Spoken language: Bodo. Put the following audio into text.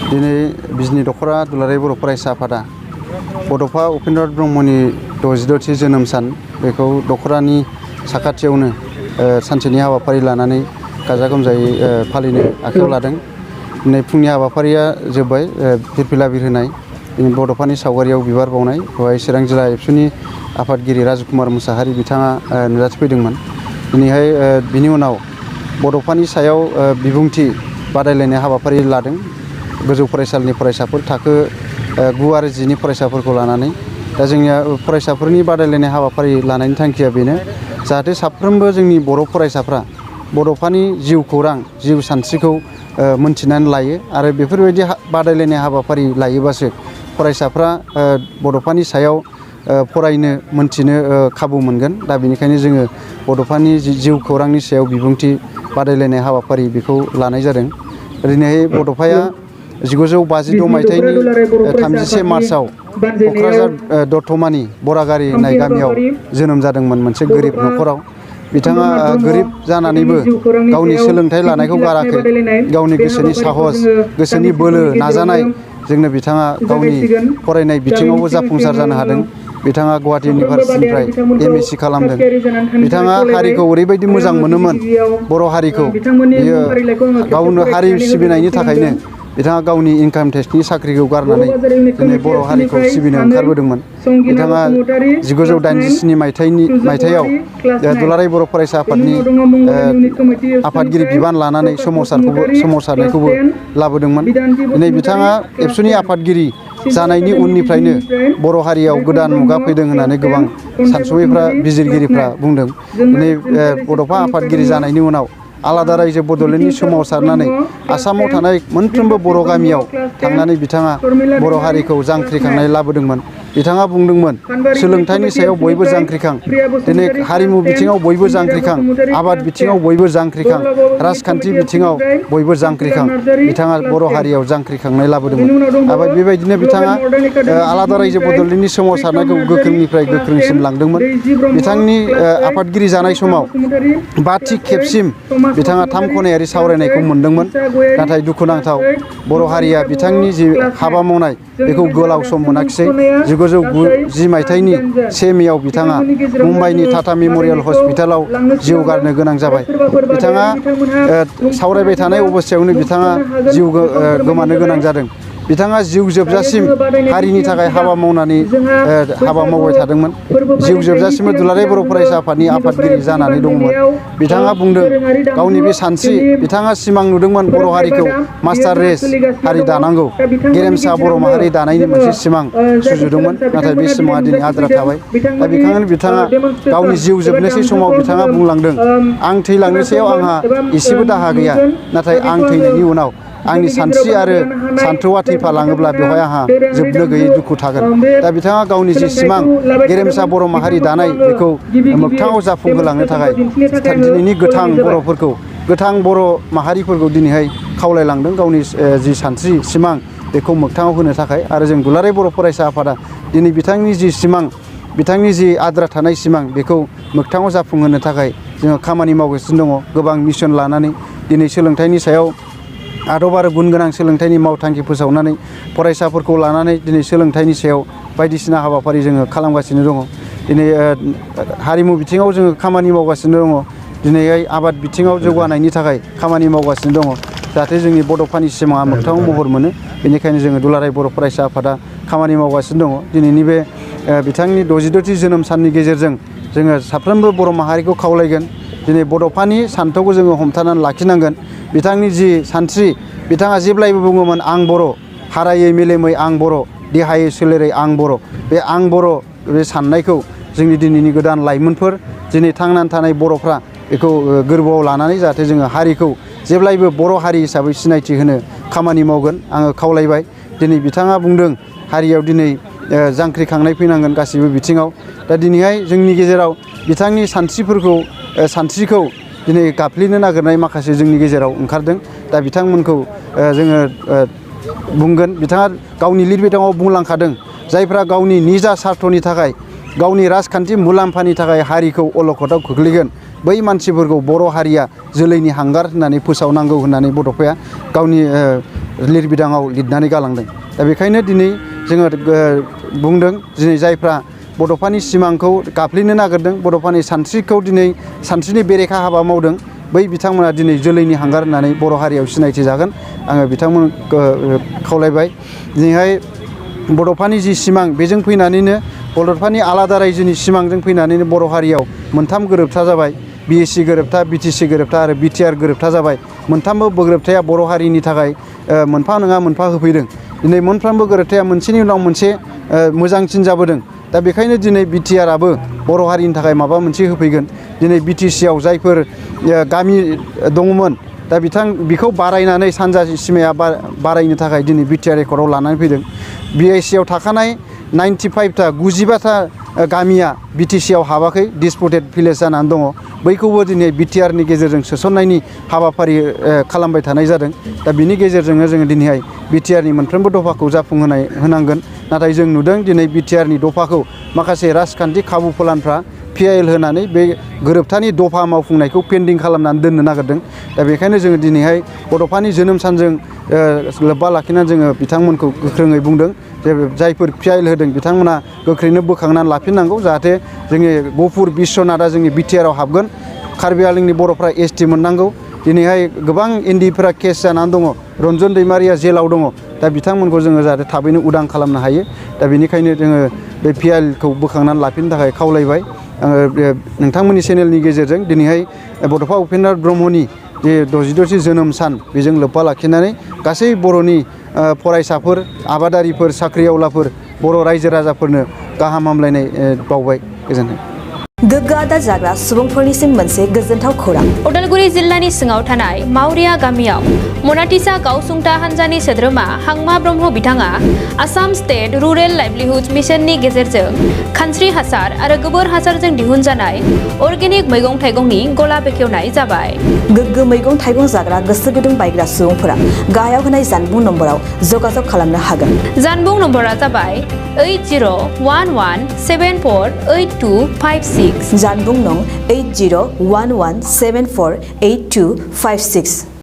दिनै बिजनि दख'रा दुलाराय बर' फरायसा आफादा बड'फा उपेन्द्रनाथ ब्रह्मनि 66थि जोनोम सान बेखौ दख'रानि साखाथियावनो सानसेनि हाबाफारि लानानै गाजा गोमजायै फालिनो आखायाव लादों। दिनै फुंनि हाबाफारिया जोब्बाय फिरफिला बिरहोनाय बड'फानि सावगारियाव बिबार बावनाय बेवहाय चिरां जिल्ला एबसुनि आफादगिरि राजकुमार मुसाहारि बिथाङा नुजाथिफैदोंमोन। दिनैहाय बिनि उनाव बड'फानि सायाव बिबुंथि बादायलायनाय हाबाफारि लादों। गोजौ फरायसालिनि फरायसाफोर थाखो 9 आरो 10नि फरायसाफोरखौ लानानै दा जोंनिया फरायसाफोरनि बादायलायनाय हाबाफारि लानायनि थांखिया बेनो जाहाथे साफ्रोमबो जोंनि बर' फरायसाफ्रा बड'फानि जिउ खौरां जिउ सानस्रिखौ मोनथिनानै लायो आरो बेफोरबायदि बादायलायनाय हाबाफारि लायोबासो फरायसाफ्रा बड'फानि सायाव फरायनो मोनथिनो खाबु मोनगोन। दा बेनिखायनो जोङो बड'फानि जिउ खौरांनि सायाव बिबुंथि बादायलायनाय हाबाफारि बेखौ लानाय जादों। ओरैनोहाय बड'फाया 1952 मायथाइनि 31 मार्चआव क'क्राझार दतमानि बरागारि होननाय गामियाव जोनोम जादोंमोन मोनसे गोरिब न'खराव। बिथाङा गोरिब जानानैबो गावनि सोलोंथाइ लानायखौ गाराखै, गावनि गोसोनि साहस, गोसोनि बोलो, नाजानाय जोंनो बिथाङा गावनि फरायनाय बिथिङावबो जाफुंसार जानो हादों। बिथाङा गुवाहाटि इउनिभारसिटिनिफ्राय MSc खालामदों। बिथाङा हारिखौ ओरैबायदि मोजां मोनोमोन बर' हारिखौ, बियो गावनो हारि सिबिनायनि थाखायनो बिथाङा गावनि इनकाम टेक्सनि साख्रिखौ गारनानै दिनै बर' हारिखौ सिबिनो ओंखारबोदोंमोन। बिथाङा 1987 मायथाइयाव दुलाराय बर' फरायसा आफादनि आफादगिरि बिबान लानानै सोमावसारनायखौबो लाबोदोंमोन। दिनै बिथाङा एबसुनि आफादगिरि जानायनि उननिफ्रायनो बर' हारियाव गोदान मुगा फैदों होननानै गोबां सानसुमैफ्रा बिजिरगिरिफ्रा बुंदों। दिनै बड'फा आफादगिरि जानायनि उनाव आलादा रायजो बड'लेण्डनि सोमावसारनानै आसामाव थानाय मोनफ्रोमबो बर' गामियाव थांनानै बिथाङा बर' हारिखौ जांख्रिखांनाय लाबोदोंमोन। बिथाङा बुंदोंमोन सोलोंथाइनि सायाव बयबो जांख्रिखां, दिनै हारिमु बिथिङाव बयबो जांख्रिखां, आबाद बिथिङाव बयबो जांख्रिखां, राजखान्थि बिथिङाव बयबो जांख्रिखां। बिथाङा बर' हारियाव जांख्रिखांनाय लाबोदोंमोन। आरो बेबायदिनो बिथाङा आलादा रायजो बड'लेण्डनि सोमावसारनायखौ गोख्रोंनिफ्राय गोख्रोंसिम लांदोंमोन। बिथांनि आफादगिरि जानाय समाव 5थि खेबसिम बिथाङा 3 खनायारि सावरायनायखौ मोनदोंमोन। नाथाय दुखुनांथाव बर' हारिया बिथांनि जि हाबा मावनाय बेखौ गोलाव सम मोनाखिसै। 1990 मायथाइनि 1 मेआव बिथाङा मुम्बाइनि टाटा मेम'रियेल हस्पिटालाव जिउ गारनो गोनां जाबाय। बिथाङा सावरायबाय थानाय अबस्थायावनो बिथाङा जिउ गोमानो गोनां जादों। बिथाङा जिउ जोबजासिम हारिनि थाखाय हाबा मावबाय थादोंमोन। जिउ जोबजासिमबो दुलाराय बर' फरायसा आफादनि आफादगिरि जानानै दंमोन। बिथाङा बुंदों गावनि बे सानस्रि, बिथाङा सिमां नुदोंमोन बर' हारिखौ मास्टार रेस हारि दानांगौ, गेरेमसा बर' माहारि दानायनि मोनसे सिमां सुजुदोंमोन। नाथाय बे सिमाङा दिनै आद्रा थाबाय। दा बेखायनो बिथाङा गावनि जिउ जोबनोसै समाव बिथाङा बुंलांदों, आं थैलांनोसैयाव आंहा एसेबो दाहा गैया, नाथाय आं थैनायनि उनाव आंनि सानस्रि आरो सान्थौआ थैफालाङोब्ला बेवहाय आंहा जोबनो गैयै दुखु थागोन। दा बिथाङा गावनि जि सिमां गेरेमसा बर' माहारि दानाय बेखौ मोगथाङाव जाफुंहोलांनो थाखाय दिनैनि गोथां बर'फोरखौ, गोथां बर' माहारिफोरखौ दिनैहाय खावलायलांदों गावनि जि सानस्रि सिमां बेखौ मोगथाङाव होनो थाखाय। आरो जों दुलाराय बर' फरायसा आफादा दिनै बिथांनि जि सिमां, बिथांनि जि आद्रा थानाय सिमां बेखौ मोगथाङाव जाफुंहोनो थाखाय जोङो खामानि मावगासिनो दङ। गोबां मिशन लानानै दिनै सोलोंथाइनि सायाव आदब आरो गुन गोनां सोलोंथाइनि मावथांखि फोसावनानै फरायसाफोरखौ लानानै दिनै सोलोंथाइनि सायाव बायदिसिना हाबाफारि जोङो खालामगासिनो दङ। दिनै हारिमु बिथिङाव जोङो खामानि मावगासिनो दङ। दिनैहाय आबाद बिथिङाव जौगानायनि थाखाय खामानि मावगासिनो दङ जाहाथे जोंनि बड'फानि सिमाङा मोगथाङाव महर मोनो। बेनिखायनो जोङो दुलाराय बर' फरायसा आफादा खामानि मावगासिनो दङ। दिनैनि बे बिथांनि 66थि जोनोम साननि गेजेरजों जोङो साफ्रोमबो बर' माहारिखौ खावलायगोन, दिनै बड'फानि सान्थौखौ जोङो हमथानानै लाखिनांगोन। बिथांनि जि सानस्रि, बिथाङा जेब्लायबो बुङोमोन आं बर', हारायै मेलेमै आं बर', देहायै सोलेरै आं बर'। बे आं बर' बे साननायखौ जोंनि दिनैनि गोदान लाइमोनफोर, दिनै थांनानै थानाय बर'फ्रा बेखौ गोरबोआव लानानै जाहाथे जोङो हारिखौ जेब्लायबो बर' हारि हिसाबै सिनायथि होनो खामानि मावगोन आङो खावलायबाय। दिनै बिथाङा बुंदों हारियाव दिनै जांख्रिखांनाय फैनांगोन गासिबो बिथिङाव। दा दिनैहाय जोंनि गेजेराव बिथांनि सानस्रिखौ दिनै गाफ्लेनो नागिरनाय माखासे जोंनि गेजेराव ओंखारदों। दा बिथांमोनखौ जोङो बुंगोन, बिथाङा गावनि लिरबिदाङाव बुंलांखादों जायफ्रा गावनि निजा सार्थनि थाखाय, गावनि राजखान्थि मुलाम्फानि थाखाय हारिखौ अलखदाव खोख्लैगोन बै मानसिफोरखौ बर' हारिया जोलैनि हांगार होननानै फोसावनांगौ होननानै बड'फाया गावनि लिरबिदाङाव लिरनानै गालांदों। दा बेखायनो दिनै जोङो बुंदों दिनै जायफ्रा बड'फानि सिमांखौ गाफ्लेनो नागिरदों, बड'फानि सानस्रिखौ दिनै सानस्रिनि बेरेखा हाबा मावदों, बै बिथांमोना दिनै जोलैनि हांगार होननानै बर' हारियाव सिनायथि जागोन। आङो बिथांमोन खावलायबाय। दिनैहाय बड'फानि जि सिमां बेजों फैनानैनो बड'फानि आलादा रायजोनि सिमांजों फैनानैनो बर' हारियाव मोनथाम गोरोबथा जाबाय। BSc गोरोबथा, BTC गोरोबथा आरो BTR गोरोबथा जाबाय। मोनथामबो गोरोबथाया बर' हारिनि थाखाय मोनफा नङा मोनफा होफैदों। दिनै मोनफ्रोमबो गोरोबथाया मोनसेनि उनाव मोनसे मोजांसिन जाबोदों। दा बेखायनो दिनै BTRआबो बर' हारिनि थाखाय माबा मोनसे होफैगोन। दिनै BTCआव जायफोर गामि दङमोन, दा बिखौ बारायनानै सानजा सिमाया बारायनो थाखाय दिनै BTR एकर्डआव लानानै फैदों। BICआव थाखानाय 95टा 95टा गामिया BTCआव हाबाखै, डिसपुटेड भिलेज जानानै दङ। बैखौबो दिनै BTRनि गेजेरजों सोसननायनि हाबाफारि खालामबाय थानाय जादों। दा बिनि गेजेरजोंनो जोङो दिनैहाय BTRनि मोनफ्रोमबो दफाखौ होनांगोन। नाथाय जों नुदों दिनै BTRनि दफाखौ माखासे राजखान्थि खाबु फलानफ्रा PIL होनानै बे गोरोबथानि दफा मावफुंनायखौ पेन्डिं खालामनानै दोननो नागिरदों। दा बेखायनो जोङो दिनैहाय बड'फानि जोनोम सानजों लोब्बा लाखिनानै जोङो बिथांमोनखौ गोख्रोङै बुंदों जे जायफोर PIL होदों बिथांमोना गोख्रैनो बोखांनानै लाफिननांगौ, जाहाथे जोंनि गफुर बिस्वनाथआ जोंनि BTRआव हाबगोन। कार्बि आंलंनि बर'फ्रा ST मोननांगौ। दिनैहाय गोबां एनडिफोरा केस जानानै दङ। रन्जन दैमारिया जेलाव दङ। दा बिथांमोनखौ जोङो जाहाथे थाबैनो उदां खालामनो हायो। दा बेनिखायनो जोङो बे PILखौ बोखांनानै लाफिननो थाखाय खावलायबाय। आङो नोंथांमोननि चेनेलनि गेजेरजों दिनैहाय बड'फा उपेन्द्र ब्रह्मनि जे 62थि जोनोम सान बेजों लोब्बा लाखिनानै गासै बर'नि फरायसाफोर, आबादारिफोर, साख्रिआवलाफोर, बर' रायजो राजाफोरनो गाहाम हामलायनाय बावबाय। गोजोन्थों। गोग्गो आदार जाग्रा सुबुंफोरनिसिम मोनसे गोजोनथाव खौरां। उदालगुरि जिल्लानि सिङाव थानाय मावरिया गामियाव मनाटिसा गावसुंथा हान्जानि सोद्रोमा हांमा ब्रह्म बिथाङा आसाम स्टेट रुरेल लाइभलिहुड मिशननि गेजेरजों खानस्रि हासार आरो गोबोर हासारजों दिहुनजानाय अर्गेनिक मैगं थाइगंनि गला बेखेवनाय जाबाय। गोग्गो मैगं थाइगं जाग्रा गोसो गुदुं बायग्रा सुबुंफोरा गाहायाव होनाय जानबुं नम्बराव जगाजग खालामनो हागोन। जानबुं नम्बरा जाबाय 8011748256। जानबुं नं 8011748256।